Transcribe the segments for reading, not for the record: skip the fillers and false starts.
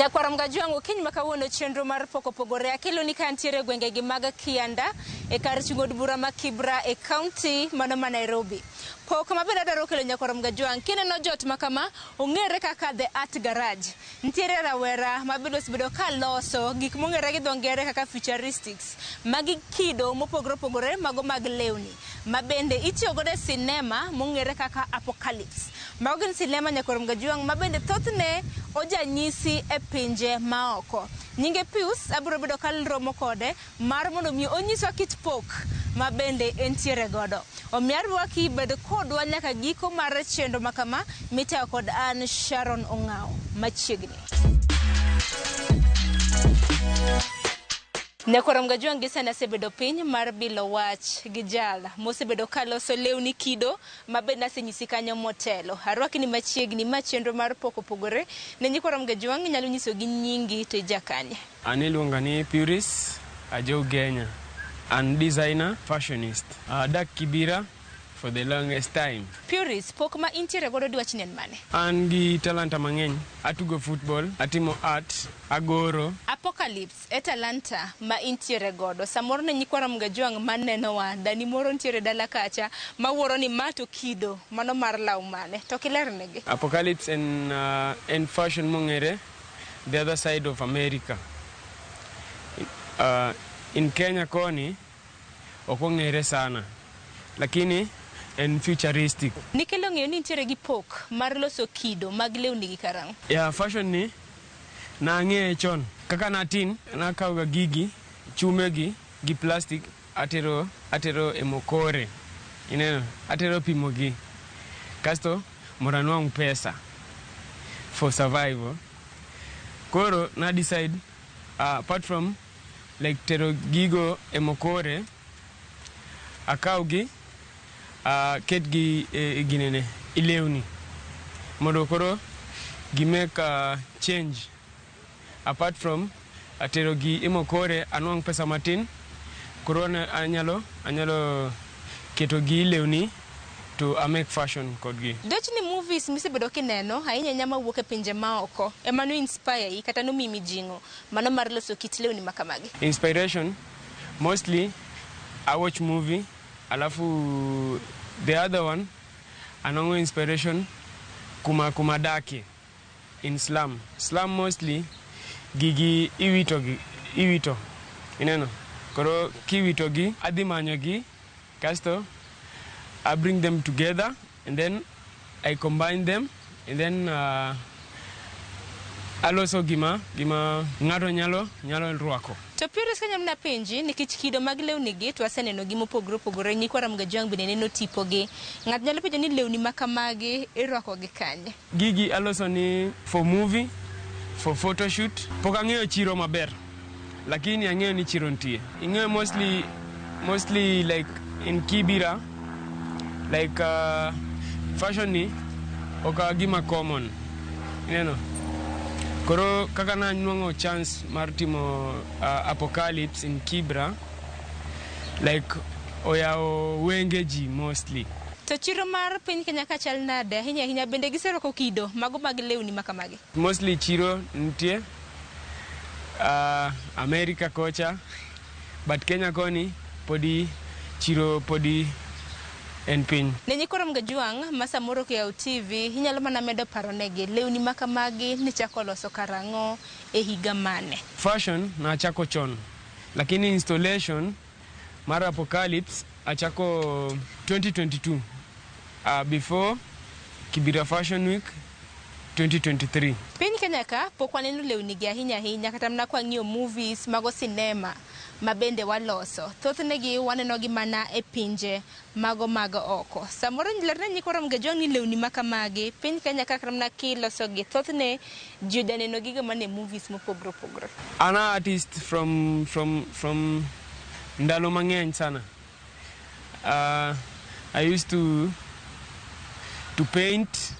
Nyakwar Mgajwang' okinyi ma kawuono chenro mar pok opogore akelo ni ka ntiere e gwengegi mag Kianda e kar chung' od bura ma Kibra e kaunti mano ma Nairobi. Pok ma bende adwaro kelo nyakwar Mgajwang' kineno jot ma kama ong'ere kaka The Art Garage. Ntiere rawera ma bende osebedo ka loso gik mong'ere gi dho ngere kaka futuristics. Magi kido mopogore opogore mago mag lewni ma bende itiyo godo e sinema mong'ere kaka Apocalypse. Mago gin sinema nyakwar Mgajwang' ma bende thothne ojanyisi e pinje maoko. Nyinge Pius abiro bedo ka romo kode mar mondo mi onyiswa kit pok ma bende entiere godo. Omiyo arwaki bed kodwa nyaka giko mar chenro ma kama mitayo kod an Sharon Ong'awo machiegni. Nyakwar Mgajwang' gi sani asebedo piny mar bilo wach gi jal mosebedo ka loso lewni kido ma bende asenyisi kanyo motelo. Arwaki ni machiegni ma chenro mar pok opogore ne nyikwa Mgajwang' inyalo nyisogi nyingi to ija kanye. An iluonga ni Puris Ajow Genya. An designer, fashionist. Adak Kibera for the longest time. Puris, pok ma intiere godo dwach ni en mane? An gi talanta mang'eny. Atugo football, atimo art, agoro. Apocalypse e talanta ma intiere godo. Samoro ne nyikwa Mgajwang' manenowa, dani moro ntiere dala kacha mawuoro ni ma to kido mano mar law mane. To kilernegi. Apocalypse en fashion mong'ere the other side of America. In Kenya koni ok ong'ere sana, lakini en futuristic. Nikelo ng'eyo ni nitiere gi pok mar loso kido mag lewni gi karang'o? Ya fashion ni nang'eye chon. Kaka natin, nakawo ga gigi, chume gi plastic atero e mokore. Ineno, atero pimo gi. Kasto mondo anwang' pesa for survival. Koro na decide apart from like tero gigo e mokore, akaw gi ket gi e ginene e lewni mondo koro gi make change apart from atero gi e mokore anwang' pesa matin koro anyalo keto gi lewni to I make fashion kodgi. Dwach ni movies misebedo kineno ahinya ahinya mawuok e pinje maoko ema no inspire yi kata nomiyi mijing'o mano mar loso kit lewni ma kamagi? Inspiration mostly I watch movie, alafu the other one anongo inspiration kuma dake in slum. Slum mostly gigi iwito gi, iwito. Ineno? Koro kiwito gi, adhi manyo gi, kasto I bring them together and then I combine them and then aloso gima ng'ato nyalo rwako. To Puris kanyalo mana penji nikech kido mag lewni gi to waseneno gi mopogore opogore nyikwa Mgajwang' bende neno tipo gi. Ng'ato nyalo penjo ni lewni ma kamagi irwako gi kanye? Gigi aloso ni for movie, for photoshoot. Pok ang'eyo chiro maber, lakini ang'eyo ni chiro nitie. Ing'eyo mostly like in Kibera, like fashion ni ok gima common. Ineno? Koro kaka nanwang'o chance mar timo Apocalypse in Kibra, like oyawo wenge ji mostly. To chiro mar piny Kenya ka chal nade ahinya ahinya bende giserwako kido mago mag lewni ma kamagi? Mostly chiro nitie America kocha, but Kenya koni podi chiro podi en piny. Ne nyikwa Mgajwang' ma samoro oyawo TV, inyalo mana medo paro negi lewni ma kamagi nichako loso karang'o e higa mane? Fashion nachako chon, lakini installation mar Apocalypse achako 2022, before Kibera Fashion Week 2023. Piny Kenya ka pok waneno lewni gi ahinya ahinya kata mana kwa ng'iyo movies mago sinema ma bende waloso. Thothne gi waneno gi mana e pinje mago mag oko. Samoro lerne nyikwa Mgajwang' ni lewni ma kamagi piny Kenya ka kata mana kiloso gi thothne ji ojaneno gigo mane movies mopogore opogore. An artist from ndalo mang'eny sana. I used to paint,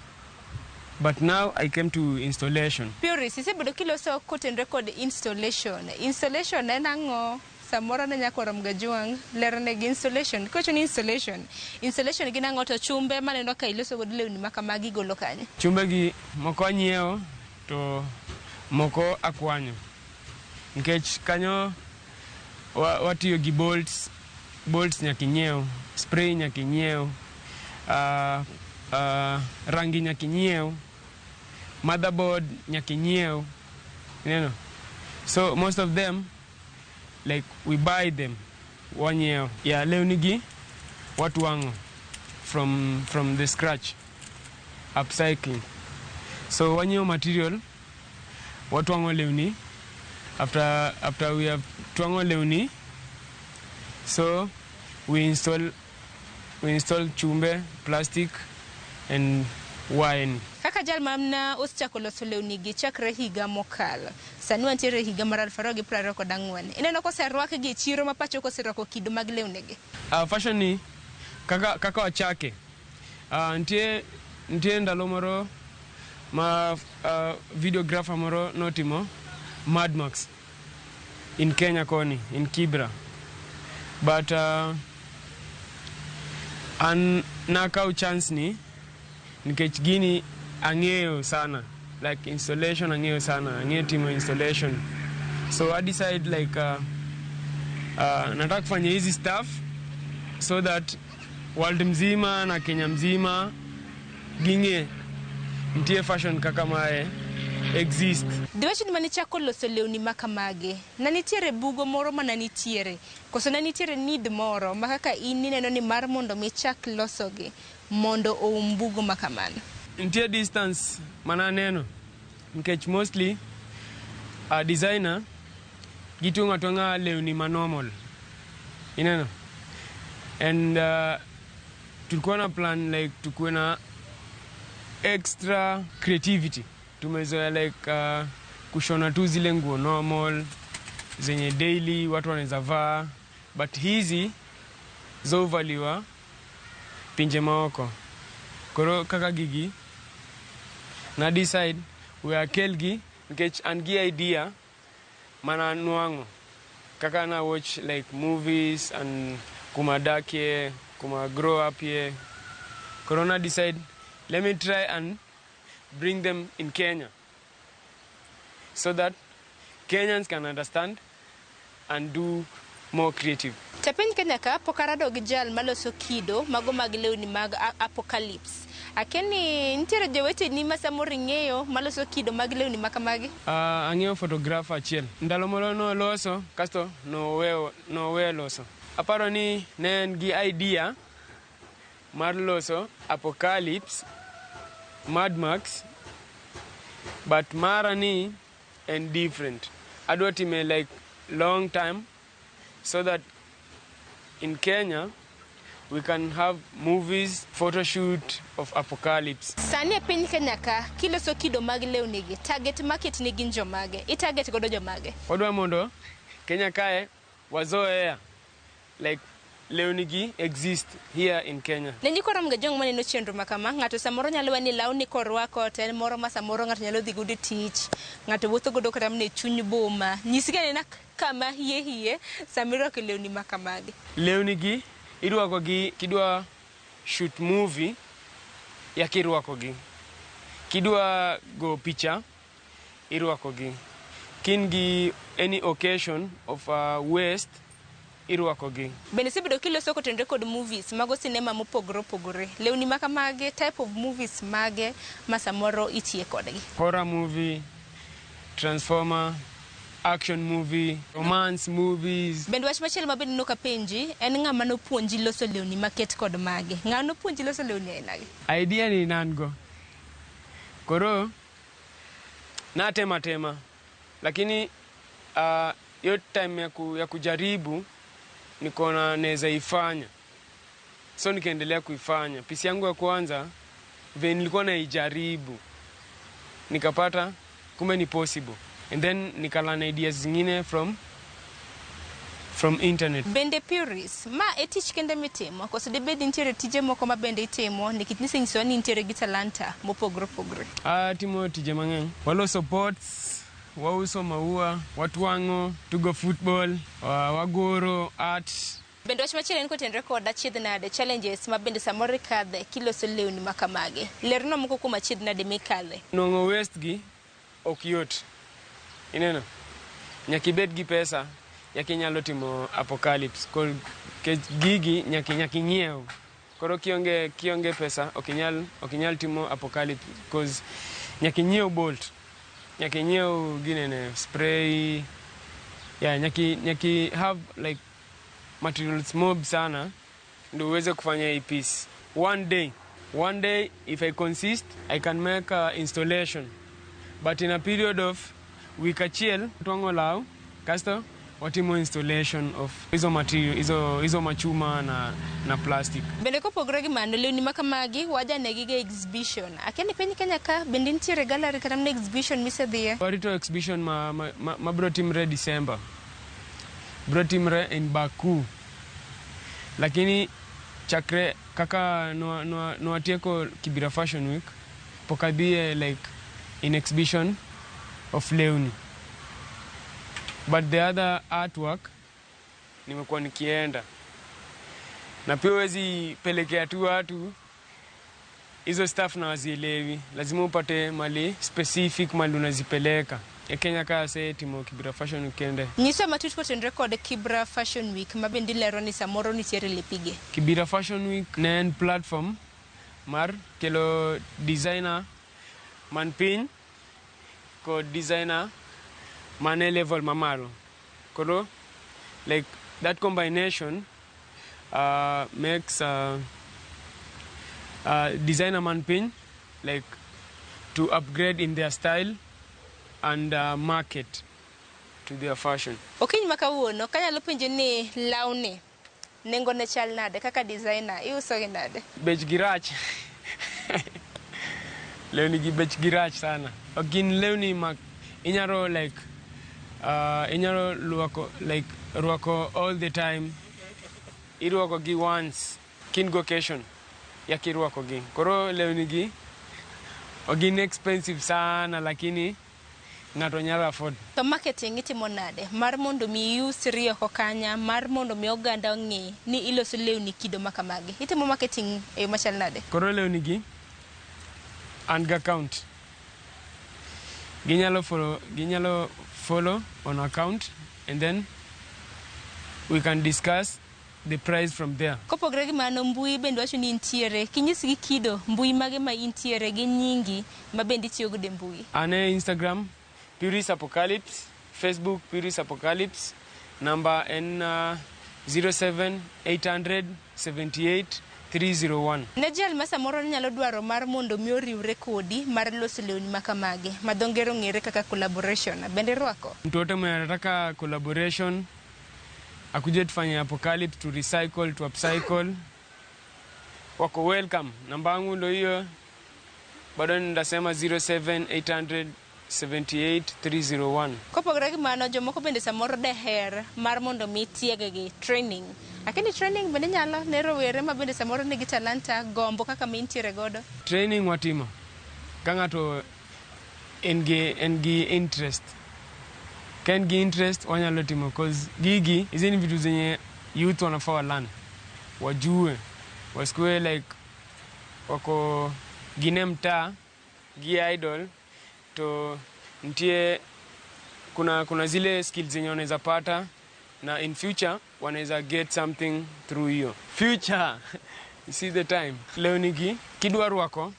but now I came to installation. Puris, isebedo kiloso kotenore kod installation. Installation en ang'o? Samoro ne nyakwar Mgajwang' lerne gi installation. Kiwacho ni installation, installation gin ang'o to chumbe maneno ka iloso godo lewni ma kamagi igolo kanye? Chumbe gi moko anyiewo to Moko akwanyo. Nikech kanyo watiyo gi bolts, bolts nyaka inyiew, spray nyaka inyiew, rangi nyaka inyiew, motherboard nyaka inyiew. Ineno? So most of them, like, we buy them, wanyiew. Yeah, lewni gi watwang'o from the scratch, upcycling. So wanyiewo material, watwang'o lewni. After we have twang'o lewni, so we install chumbe, plastic and wire. Kaka jal mana osechako loso lewni gi chakre higa mokalo, sani wantiere e higa mar 2024. Ineno koserwakgi e chiro ma pacho koserwako kido mag lewni gi? Fashion ni kaka wachake, nitie ndalo moro ma videographer moro notimo Mad Max in Kenya koni in Kibra, but an nakaw chance ni nikech gini ang'eyo sana, like installation ang'eyo sana, ang'eyo timo installation. So I decide like nataka kufanya hizi stuff so that world mzima na Kenya mzima ging'e nitie fashion kaka mae exist. Diwach ni manichako loso lewni ma kamagi, ne nitiere bugo moro mana nitiere, koso ne nitiere need moro ma kaka in ineno ni mar mondo mi ichak losogi mondo oum bugo ma kamano? Nitie distance mana aneno nikech mostly designer gitwang'o atwang'a lewni ma normal, ineno, and tulikuwa na plan like tukuwe na extra creativity. Tumezoea like kushona tu zile nguo normal zenye daily watu wanaweza vaa, but hizi zovaliwa pinje maoko. Koro kaka gigi na decide we akelgi nikech an gi idea mana nwang'o kaka na watch like movies and kuma dakie, kuma grow up here. Koro na decide, let me try and bring them in Kenya so that Kenyans can understand and do more creative. To piny Kenya ka pok arado gi jal maloso kido mago mag lewni mag apocalypse. Akia ni nitiere joweteni ma samoro ing'eyo maloso kido mag lewni ma kamagi? Ang'eyo photographer achiel. Ndalo moro noloso, kasto noweyo loso. Aparo ni ne en gi idea mar loso apocalypse, Mad Max, but mara ni en different. Adwa time like long time so that in Kenya we can have movies, photo shoot of apocalypse. Sani e piny Kenya ka, kiloso kido mag lewni gi, target market ni gin jomage? I target godo jomage? Wadwa mondo Kenya kae wazoea like lewni gi exist here in Kenya. Ne nyikwa Ramogi Ajwang' maneno chenro ma kama, ng'ato samoro nyalo we ni lawni korwako to en moro ma samoro ng'ato nyalo dhi godo e tich, ng'ato wuotho godo kata mana e chuny boma. Nyisgi anena kama hie hie sama irwako lewni ma kamagi. Lewni gi irwako gi kidwa shoot movie yaka irwako gi. Kidwa go picha irwako gi. Kin gi any occasion of waste irwako gi. Bende isebedo kiloso kotenore kod movies mago sinema mopogore opogore. Lewni ma kamagi, type of movies mage ma samoro itiye kodgi? Horror movie, transformer, action movie, romance movies. Bende wach machielo ma bende nok apenji en ng'ama nopuonji loso lewni maket kod mage? Ng'ama nopuonji loso lewni ainagi? Idea ni nan go. Koro natema tema, lakini hiyo time ya kujaribu nikaona naweza ifanya, so nikaendelea kuifanya. Piece yangu ya kwanza vile nilikuwa naijaribu nikapata kumbe ni possible, and then nikalearn ideas zingine from internet. Bende Puris, ma e tich kende mitimo koso dibed nitiere tije moko ma bende itimo nikech nisenyisowa ni intiere gi talanta mopogore opogore? Atimo tije mang'eny. Waloso pots, wauso maua, watwang'o, tugo football, wagoro art. Bende wach machielo en kotenore kod achiedh nade, challenges ma bende samoro ikadhe kiloso lewni ma kamagi. Lerna moko kuom achiedh nade mikadhe. Nwang'o waste gi ok yot. Ineno? Nyaka ibed gi pesa yaka inyalo timo apocalypse. Nikech gigi nyaka ing'iew. Koro kionge pesa ok inyal timo apocalypse because nyaka inyiew bolt. Nyaka inyiew ginene spray. Yeah, nyaka have like materials mob sana ndio uweze kufanya hii piece. One day if I consist, I can make a installation. But in a period of week achiel, twang'o law, kasto watimo installation of hizo material, hizo machuma na plastic. Bende kopogore gi mano, lewni ma kamagi wajanegi ga exhibition. Akia ni piny Kenya ka bende nitiere gallery kata mana exhibition misedhiye? Warito exhibition ma bro timre December. Bro timre in Baku. Lakini chakre kaka nwatieko Kibera Fashion Week, pok adhiye like in exhibition of lewni. But the other artwork nimekuwa nikienda. Na pia huwezi pelekea tu watu hizo stuff na wazielewi. Lazima upate mali specific mali unazipeleka. E Kenya ka asetimo Kibera Fashion Week kende. Nyiswa matut kotenore kod Kibra Fashion Week ma bende ilero ni samoro nitiere lepige. Kibera Fashion Week ne en platform mar kelo designer man piny kod designer man e level mamalo. Koro like that combination makes designer man piny like to upgrade in their style and market to their fashion. Okinyi ma kawuono kanyalo penjo ni lawni nengo ne chal nade kaka designer iuso gi nade? Bech gi rach. Lewni gi bech gi rach sana. Ok gin lewni ma inyalo like inyalo rwako like rwako all the time. Irwako gi once kin go occasion yaka irwako gi. Koro lewni gi ok gin expensive sana lakini ng'ato nyalo afford. To marketing itimo nade mar mondo mi iusri oko kanya mar mondo mi oganda ong'e ni iloso lewni kido ma kamagi? Itimo marketing e yo machal nade? Koro lewni gi an gi account. Ginyalo follow on account and then we can discuss the price from there. Kopogore gi mano, mbui bende wacho ni intiere. Kinyisgi kido mbui mage ma intiere gi nyingi ma bende itiyo godo e mbui. An e Instagram Puris Apocalypse, Facebook Puris Apocalypse, namba en 07800 78 301. Ne jal ma samoro nyalo dwaro mar mondo mi oriwre kodi mar loso lewni ma kamagi ma dho ngere ong'ere kaka collaboration, bende irwako? Mtu yote mwenye anataka collaboration akuje tufanye apocalypse, to recycle, to upcycle, wako welcome. Namba yangu ndo hiyo, bado nitasema 07800 78 301. Kopogore gi mano, jomoko bende samoro deher mar mondo mi tieg-gi training. Lakini training bende nyalo ne rowere ma bende samoro nigi talanta gombo kaka ma intiere godo. Training watimo ka ng'ato en gi interest. Ka en gi interest wanyalo timo, cause gigi hizi ni vitu zenye youth wanafaa walearn, wajue, wasikuwe like wako gine mtaa gi idle to ntie kuna zile skills zenye wanaweza pata na in future wanaweza get something through hiyo future. You see the time lewni gi kidwa rwako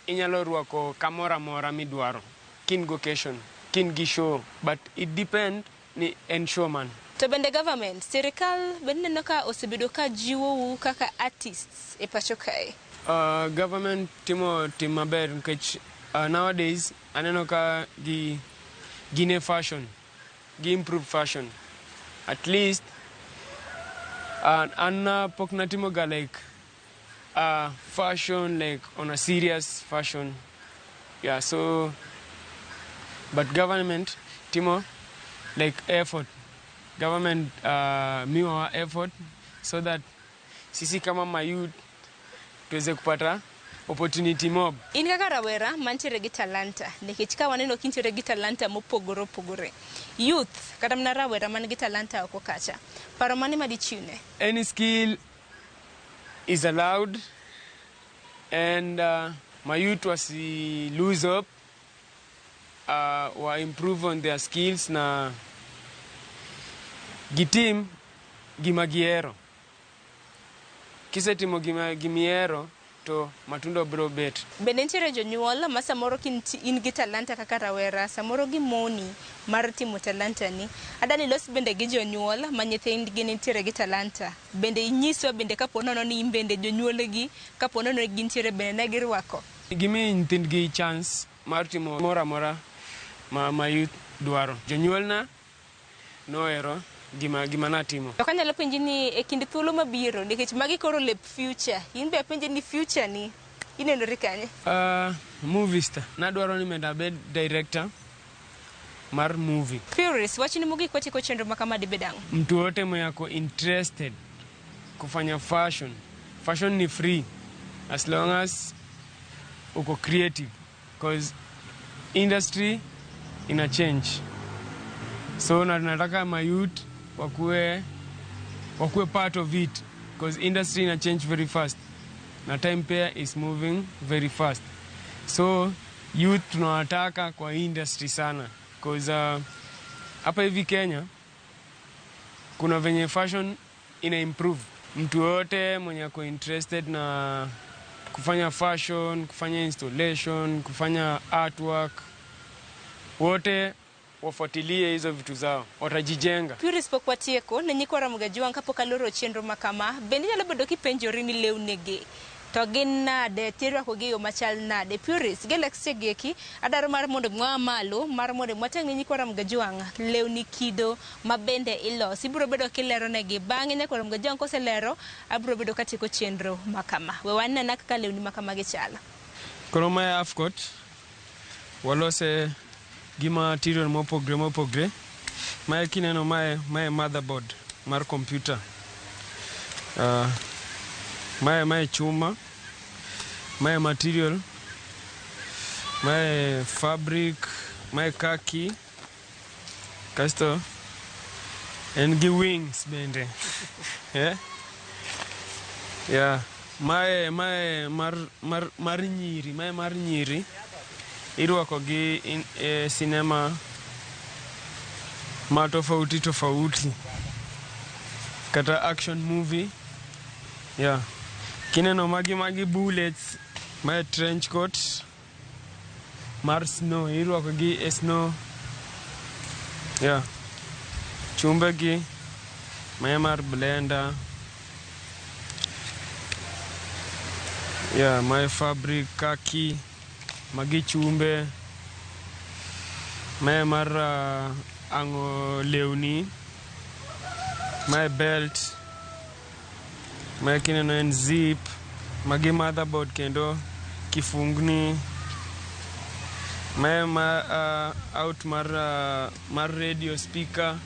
inyalo rwako kamoro amora midwaro kin go occasion kin gi show, but it depend ni en show man. To bende government, sirikal bende neno ka osebedo ka jiwou kaka artists e pacho kae? Government timo tim maber nikech nowadays aneno ka gi gine fashion gi improve fashion at least. An pok natimo ga like fashion like on a serious fashion, yeah, so but government timo like effort. Government miwa effort so that sisi kama mayouth tuweze kupata opportunity mob. In kaka rawera mantiere gi talanta, nikech ka waneno kintiere gi talanta mopogore opogore, youth kata mana rawera man gi talanta oko kacha, paro mane madichiwne? Any skill is allowed and my youth wasi lose hope. wa improve on their skills na gitim gima gihero. Kisetimo gima gimihero to matunda biro bet. Bende nitiere jonyuol ma samoro in gi talanta kaka rawera, samoro gimoni mar timo talanta ni. Adani los bende gi jonyuol ma nyithindgi nitiere gi talanta. Bende inyiswa bende kapo nono ni in bende jonyuolgi, kapo nono ni gintiere bende ne girwako. Gimi nyithindgi chance mar timo moro amora ma youth dwaro. Jonyuolna nohero gima natimo. To kanyalo penji ni e kind thuolo mabiro, nikech magi koro lep future, in be apenji ni future ni inenori kanye? Movie star. Nadwaro ni mondo abed director mar movie. Puris, wachni mogik watieko chenro ma kama dibed ang'o? Mtu yote mwenye ako interested kufanya fashion, fashion ni free as long as uko creative, cause industry ina change. So na tunataka ma youth wakuwe part of it, cause industry ina change very fast na time pia is moving very fast. So youth tunawataka kwa industry sana, cause hapa hivi Kenya kuna venye fashion ina improve. Mtu yote mwenye ako interested na kufanya fashion, kufanya installation, kufanya artwork, wote wafuatilie hizo vitu zao, watajijenga. Puris pok watieko ne nyikwa Ramogi Ajwang' kapok aloro chenro ma kama, bende inyalo bedo kipenjori ni lewni gi to gin nade, tirwako gi e yo machal nade. Puris, Galaxy gi eki adwaro mar mondo mwa malo mar mondo mwatang' ne nyikwa Ramogi Ajwang' lewni kido ma bende iloso. Ibiro bedo kilero negi bang'e nyakwa Ramogi Ajwang' koselero abiro bedo katieko chenro ma kama. We wanena kaka lewni ma kamagi chalo. Koro mae half coat, walose gi material mopogre mopogre. Mae kineno mae motherboard mar computer. Mae chuma, mae material, mae fabric, mae khaki, kasto en gi wings bende. Yeah? Yeah. Mae mar nyiri, mae mar nyiri. Irwako gi e sinema ma tofauti tofauti kata action movie. Yeah. Kineno magi bullets, mae trench coat mar snow, irwako gi e snow. Yeah. Chumbe gi mae mar blender. Yeah, mae fabric khaki, magi chumbe. Mae mar ang'o lewni. Mae belt. Mae kineno en zip. Magi motherboard kendo kifungni. Mae ma out mar radio speaker.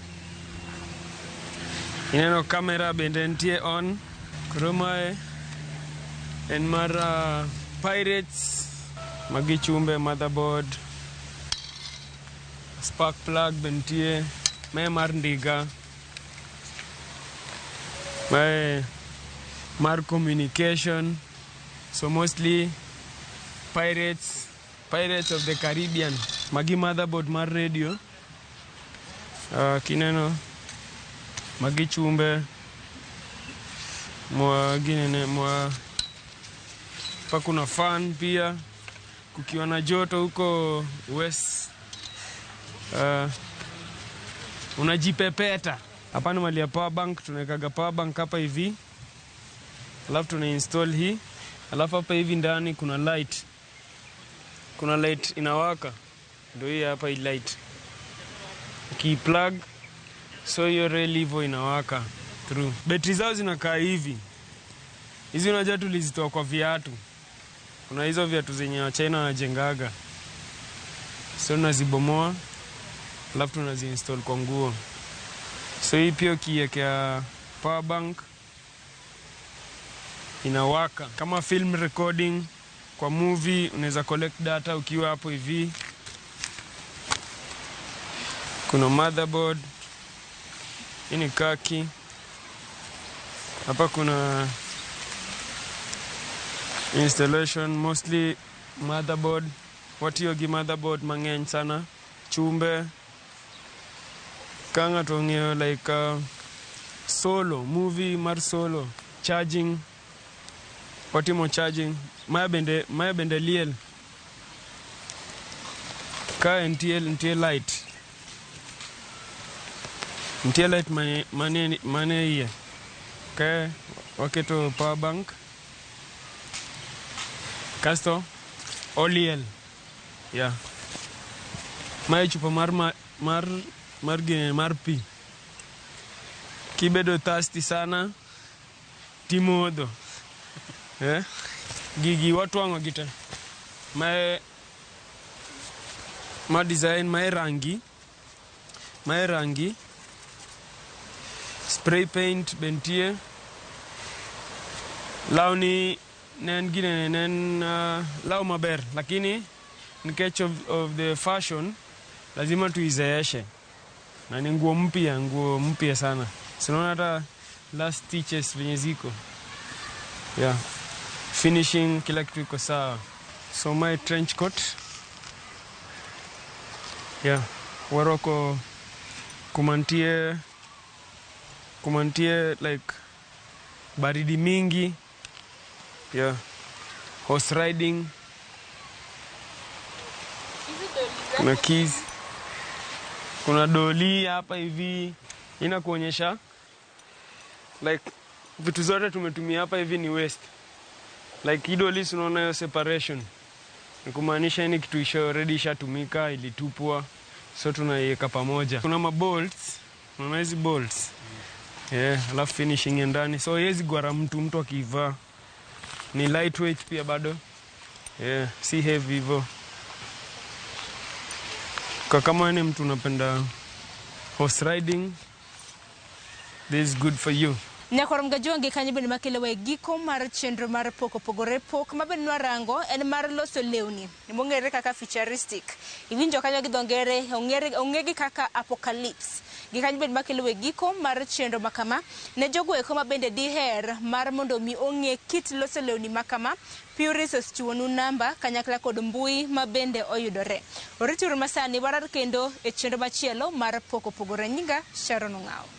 Ineno camera bende nitie on. Koro mae en mar pirates. Magi chumbe motherboard. Spark plug be nitie. Mae mar ndiga. Mae mar communication. So mostly pirates of the Caribbean. Magi motherboard mar radio. Kineno magi chumbe mwa ginene mwa pa kuna fan pia kukiwa na joto huko west, unajipepeta. Hapa ni mali ya power bank, tunawekaga power bank hapa hivi, alafu tuna install hii, alafu hapa hivi ndani kuna light, kuna light inawaka, ndio hii hapa hii light ukiplug, so hiyo rail hivyo inawaka through. Betri zao zinakaa hivi. Hizi unajua tulizitoa kwa viatu. Kuna hizo viatu zenye wa China wanajengaga. So tunazibomoa, alafu tunaziinstall kwa nguo. So hii pia ukiwekea power bank inawaka. Kama film recording kwa movie unaweza collect data ukiwa hapo hivi. Kuna motherboard. Hii ni khaki. Hapa kuna installation mostly motherboard. Watiyo gi motherboard mang'eny sana. chumbe. Ka ng'ato ong'eyo like solo, movie mar solo, charging, watimo charging. Maya bende liel. Ka nitie light. Nitie light mane iye. Ka waketo power bank. Kasto oliel. Yeah. Mae chupa mar gine mar pi. Kibedo thirsty sana timodho. Gigi watwang'o gi te. Mae ma design, mae rangi. Mae rangi. Spray paint bentie. Lawni ne en gine ne en law maber, lakini nikech of the fashion lazima tuizeeshe. Na ni nguo mpya sana. Si unaona hata last stitches venye ziko. Yeah. Finishing kila kitu iko sawa. So my trench coat. Yeah. Waroko kumantie like baridi mingi. Yeah. Horse riding. Kuna keys. Kuna doli hapa hivi. Inakuonyesha like vitu zote tumetumia hapa hivi ni waste. Like hii doli unaona hiyo separation. Ni kumaanisha ni kitu isha already ishatumika, ilitupwa. So tunaiweka pamoja. Kuna ma bolts, unaona hizi bolts. Yeah, alafu finishing ya ndani. So haiwezi gwara mtu akivaa. Ni lightweight pia bado. Yeah, si heavy hivyo. Kwa kama ni mtu unapenda horse riding, this is good for you. Nyakwar Mgajuangi kanyo bende makelo e giko mar chenro mar pok opogore pok mabende nwarango en mar loso lewni mong'ere kaka futuristic. Iwinjo kanyo gi dho ngere ong'egi kaka apocalypse. Gi kanyo bende makelo e giko mar chenro makama ne jogo eko mabende diher mar mondo mi ong'e kit loso lewni makama. Puris osechiwonu namba kanyakla kod mbui mabende oyudore. Orituru masani warar kendo e chenro machielo mar pok opogore. Nyinga Sharon Ong'awo.